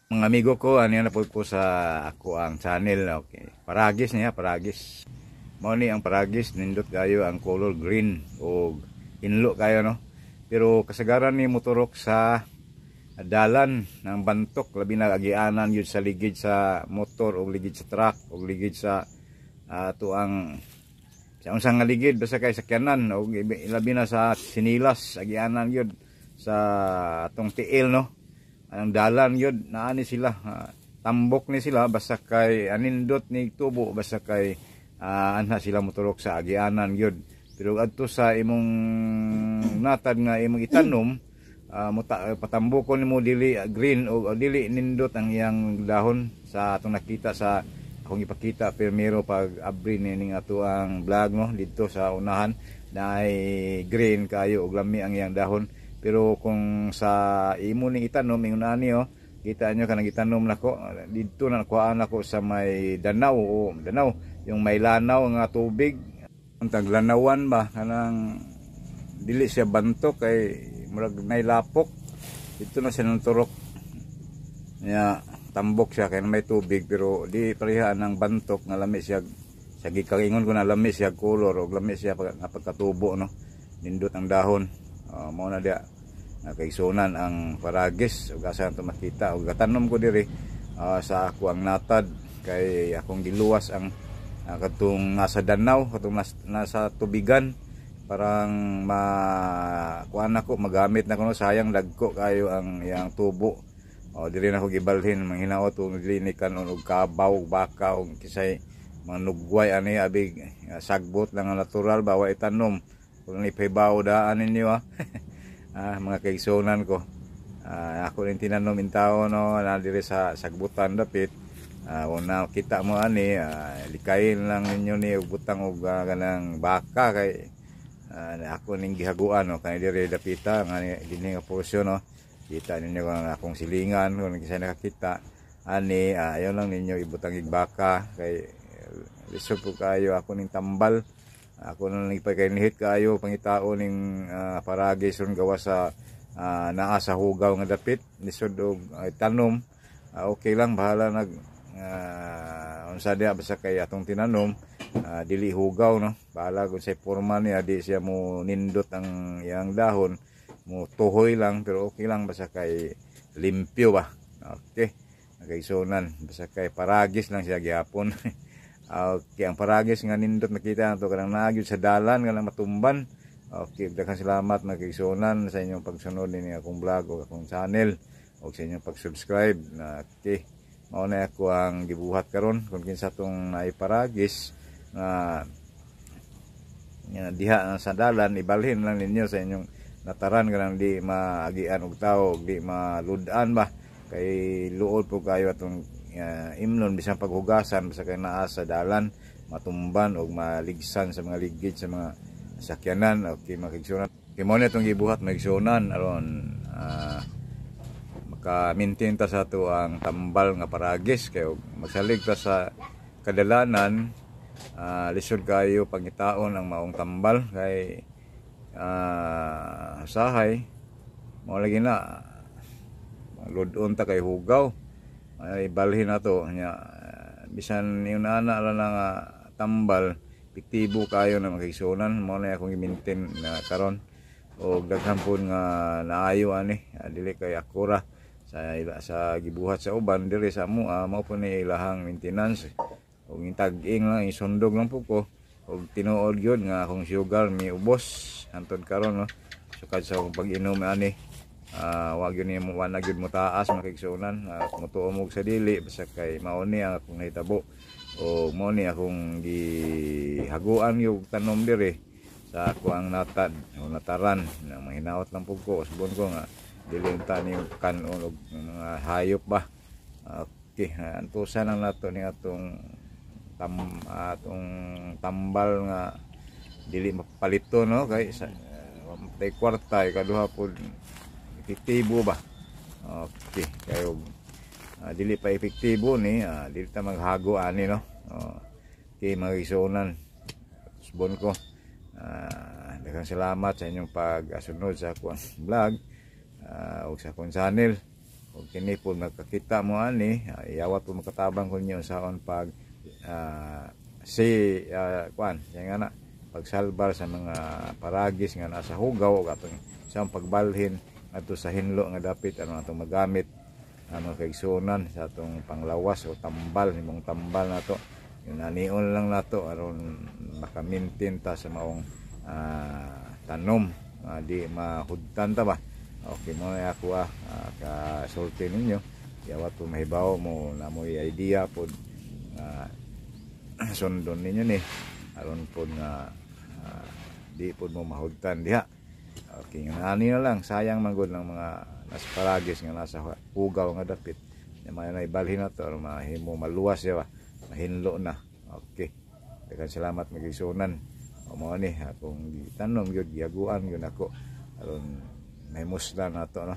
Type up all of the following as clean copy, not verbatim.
Mga amigo ko, ano na po ko sa ako ang channel. Okay. Paragis niya, paragis. Mao ni ang paragis, nindot kayo ang color green o inlo kayo, no. Pero kasagaran ni moturok sa dalan ng bantok, labi na agianan yun sa ligid sa motor o ligid sa truck o ligid sa tuang sa unsang nga ligid basta kay sakyanan o labi na sa sinilas, agianan yun sa atong tiil, no. Ang dalan yun naani sila, tambok ni sila basta kay anindot ni tubo, basta kay anha sila moturok sa agianan yun. Pero adto sa imong natad nga imong itanom, patambokon nimo, dili green o dili nindot ang iyang dahon sa atong nakita sa akong ipakita primero pag abri ni ato ang vlog, no. Didto sa unahan na ay green kayo ug lami ang iyang dahon. Pero kung sa imo ning itanom ingon ani, oh, kita nyo kanang itanom nako didto na, nakuhaan nako sa may danaw o danaw, yung may lanaw nga tubig, ang taglanawan ba, kanang dili siya bantok kay murag nay lapok dito na siya nang turok niya. Tambok siya kay may tubig, pero di pareha ng bantok nga lami siya sa gikaingon ko na lami siya color o lami siya nga pagkatubo, no. Nindot ang dahon. Mao na diya nakaigsunan ang paragis ug asa nato makita ug gatanom ko diri sa ako ang natad kay akong giluwas ang katong nasa danaw, katong nasa tubigan, parang ma kuan nako, magamit na kuno. Sayang, dagko kayo ang iyang tubo. O diri na ko gibalhin, manghinaot og dili ni kanon og kabaw, baka og kisay mga nugway ani, abig sagbot lang ang natural ba, wa itanom. Kung ipahibaw daan ninyo, mga kaigsunan ko, ako rin tinanom in tao, no, na diri sa sagbutan dapit. Una kita mo ani, likayin lang ninyo ni og butang og kanang baka kay ako ning gihaguan, no, kay diri dapita nga dinhi nga porsyon, no. Kita ninyo ang akong silingan kung kisay nakakita ani, ayaw lang ninyo ibutang ig baka kay lisod po kayo ako ning tambal. Ako na lang ipagkainihit kayo pangitao ning paragis ron gawa sa naa sa hugaw nga dapit, lisod og tanom. Okay lang, bahala nag unsa diha, basta kay atong tinanom dili hugaw, no. Bahala kung sa porma niya, di siya mo nindot ang iyang dahon, mo tuhoy lang, pero okay lang basta kay limpyo ba. Okay, nakaigsunan, basta kay paragis lang siya gihapon. Okay, ang paragis nga nindot nakita nato kanang nagyud sa dalan, kanang matumban. Okay, daghang salamat mga kaigsunan sa inyong pagsunod nini akong vlog o akong channel o sa inyong pag-subscribe. Okay, mao na ako ang gibuhat karon. Kung kinsa tong naiparagis nga diha sa dalan, ibalhin lang ninyo sa inyong nataran kanang di maagian og tao, di malud-an ba, kay luod po kayo atong imnon bisan paghugasan, basta kay naa sa dalan, matumban og maligsan sa mga ligid sa mga sakyanan. Okay, mga kaigsunan, kay mao na itong gibuhat, mga kaigsunan, aron maka-maintain ta sa ato ang tambal nga paragis kay og magsalig ta sa kadalanan, lisod kayo pangitaon ang maong tambal kay sahay mao lagi na ludon ta kay hugaw. Ay balhin na to nya, bisan yung ana ra na nga tambal, epektibo kayo na, mga kaigsunan. Mao na akong i-maintain na karon og daghan pud nga naayo ani, dili kay akura sa gibuhat sa uban diri sa amoa, mao po ni ilahang maintenance og tag-ing lang, isundog lang po ko og tinuod gyud nga akong sugar miubos hantod karon, no. Sukad sa akong pag-inom ani, wa gyud ni wa na gyud mo taas, mga kaigsuonan. Mutuo mo sa dili, basta kay mao ni ang akong nahitabo o mao ni akong gihaguan yung tanom diri sa ako ang natad o nataran na mahinaot lang pud ko, usbon ko nga dili unta ni kanon og mga hayop ba. Okay, antusan lang nato ni atong tambal nga dili mapalito, no, kay sa tay kwarta, ikaduha pod epektibo ba. Okay, kayo dili pa epektibo ni, dili ta maghago ani, no. Okay, mga isunan, usbon ko, daghang salamat sa inyong pag-asunod sa akong vlog ug sa akong channel. Ug kini po nakakita mo ani, yawat po makatabang ko ninyo saon pag si kuan nga na pagsalbar sa mga paragis nga nasa hugaw ug atong sa pagbalhin adto sa hinlo nga dapit aron atong magamit ang mga kaigsuonan sa atong panglawas o tambal, nimong tambal nato. Yung nanion lang nato aron maka-maintain ta sa maong tanom, di mahudtan ta ba. Okay mo na ako ka sulti ninyo. Yawat po mahibaw mo na mo'y idea pod sundon ninyo ni aron pod nga di pod mo mahudtan diha. Okay, nga ani na lang, sayang man gud ng mga nasa paragis nga nasa hugaw nga dapit. Ya may na ibalhin na to aron mahimo maluwas siya ba, mahinlo na. Okay. Daghang salamat, mga kaigsuonan. O mao ni akong gitanom gyud, gihaguan gyud ako aron mahimuslan nato, no.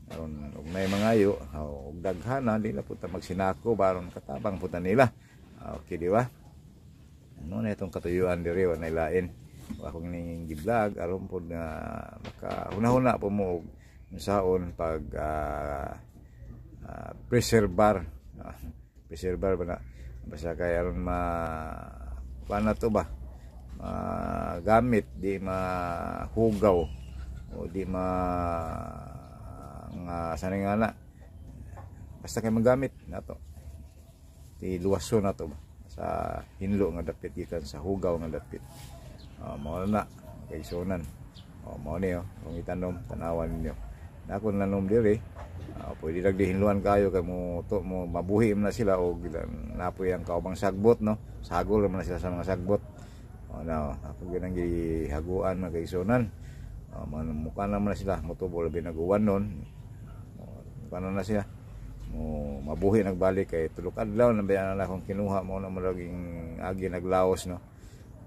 Aron og may mangayo og daghana, di na pud ta magsinako ba, aron katabang pud ta nila. Okay, di ba? Ano na itong katuyuan diri, wa na ilain. Akong ning gi-vlog aron pod nga makahuna-huna po mo og unsaon pag preserbar, preserbar ba na, basta kay aron ma kuan na to ba, magamit, di mahugaw o di ma nga sanay nga na, basta kay magamit nato, di luwason nato ba sa hinlo nga dapit gikan sa hugaw nga dapit. Mao na, kaigsuonan. Oh, mao ni, oh, kung itanom, tanawan ninyo na akong nanom diri, pwede lang dihinluan kayo kay mo to mo mabuhi man na sila og napoy ang kaubang sagbot, no, sagol man na sila sa mga sagbot. Oh, na ako ginang gihaguan, mga kaigsuonan. Oh, man, mukha naman na sila motubo, labi naguwan nun. Oh, mukha na na sila mo mabuhi, nagbalik kay tulok adlaw na bayan na akong kinuha mo na malaging agi naglaos, no,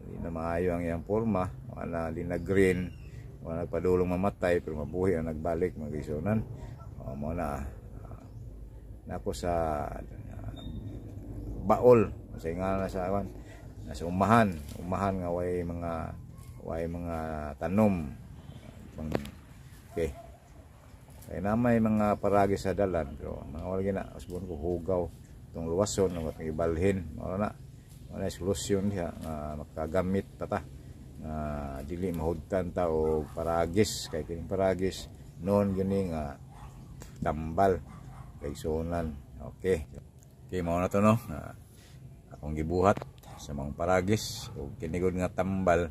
di na maayo ang iyang porma, wala, di na green, wala nagpadulong mamatay, pero mabuhi ang nagbalik, mga kaigsuonan. Oh, mo na nako sa baol sa nga na sa awan, nasa umahan, umahan nga way mga tanom. Okay. Kaya na may mga paragi sa dalan, pero mga wala gina, usbon ko hugaw itong luwason, nga atong ibalhin. Wala na solusyon diha nga makagamit pa ta nga dili mahudtan ta og paragis, kay kining paragis noon gini nga tambal, kaigsuonan. Okay. Okay, mao na to, no. Akong gibuhat sa mga paragis og kini gud nga tambal,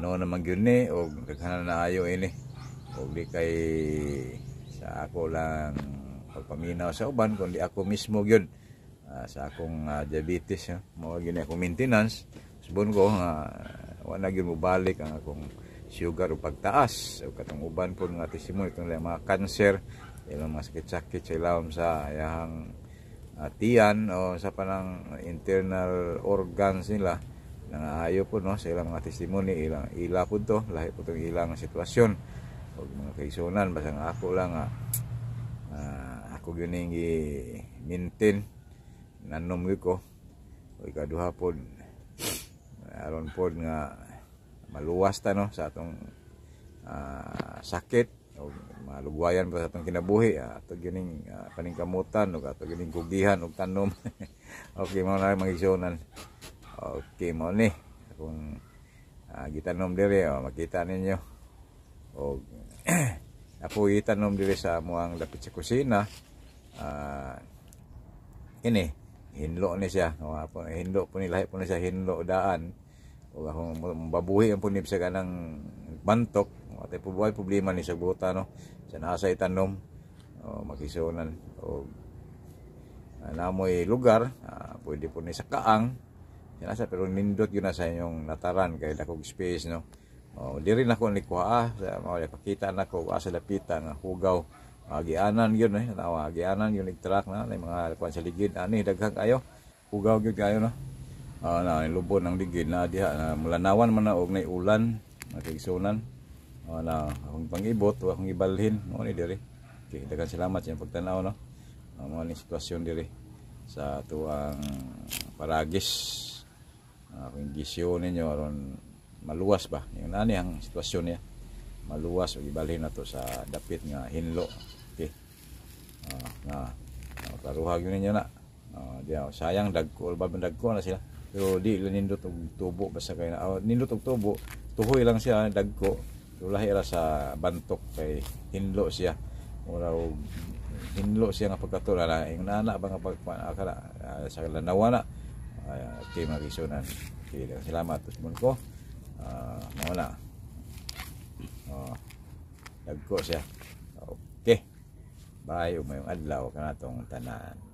noon naman gyud ni og daghan na ayo ini, og di kay sa ako lang pagpaminaw sa uban kundi ako mismo gyud, sa akong diabetes, mao gyud akong maintenance. Subon ko nga wala gyud mobalik ang akong sugar o pagtaas, o katong uban po nga testimony itong mga cancer, ilang mga sakit-sakit sa ilawom sa iyahang tiyan o sa panang internal organs nila, nangaayo po, no, sa ilang mga testimony, ilang ila po to, lahi po itong ilang sitwasyon. Og mga kaigsuonan, basta nga ako lang nga ako gyud ning gi-maintain, nanom gyud ko. O ikaduha pod, aron pod nga maluwas ta, no, sa atong sakit o malugwayan pa sa atong kinabuhi, ato gining paningkamutan ug ato gining kugihan og tanom. Okay, mao na, mga igsuonan. Okay, mao ni akong gitanom diri, oh, makita ninyo. Og ako gitanom diri sa amuang dapit sa kusina. Kini hinlo ni siya. O, apo, hinlo po ni, lahi po ni siya, hinlo daan. Ug akong babuhi ang punib sa kanang bantok. Atay po buhay problema ni sa buta, no, sa nasa itanom o makisunan o namoy lugar, pwede po ni sa kaang yan nasa, pero nindot yun na sa inyong nataran kay dakog space, no. O, diri na ko ni kuha, sa mga pakita na ko sa dapita nga hugaw. Gianan yun eh, tawa gianan yun truck na may mga kuan sa ligid ani, daghan kayo, hugaw gyud kayo, no. Na lubon ang ligid na diha na mulanawan man na og nay ulan, mga kaigsuonan. Na akong pangibot o akong ibalhin mo ni diri. Okay, daghang salamat sa inyong pagtanaw, no. Mao ni sitwasyon diri sa tuang paragis. Akong gisyo ninyo aron maluwas ba. Yung ani ang sitwasyon niya. Maluwas o ibalhin na to sa dapit nga hinlo. Okay. Na klaruha gyud ninyo na. Di sayang, dagko ba, dagko na sila. Pero di lang nindot og tubo basta kay nindot og tubo, tuhoy lang siya dagko. Pero lahi ra sa bantok kay hinlo siya. Mura og hinlo siya nga pagkatula na ingon ana ba nga pag akala sa lanawa na. Okay, mga kaigsuonan. Okay, salamat tusmon ko. Mao na. Dagko siya. Okay. Bye, ug maayong adlaw kanatong tanan.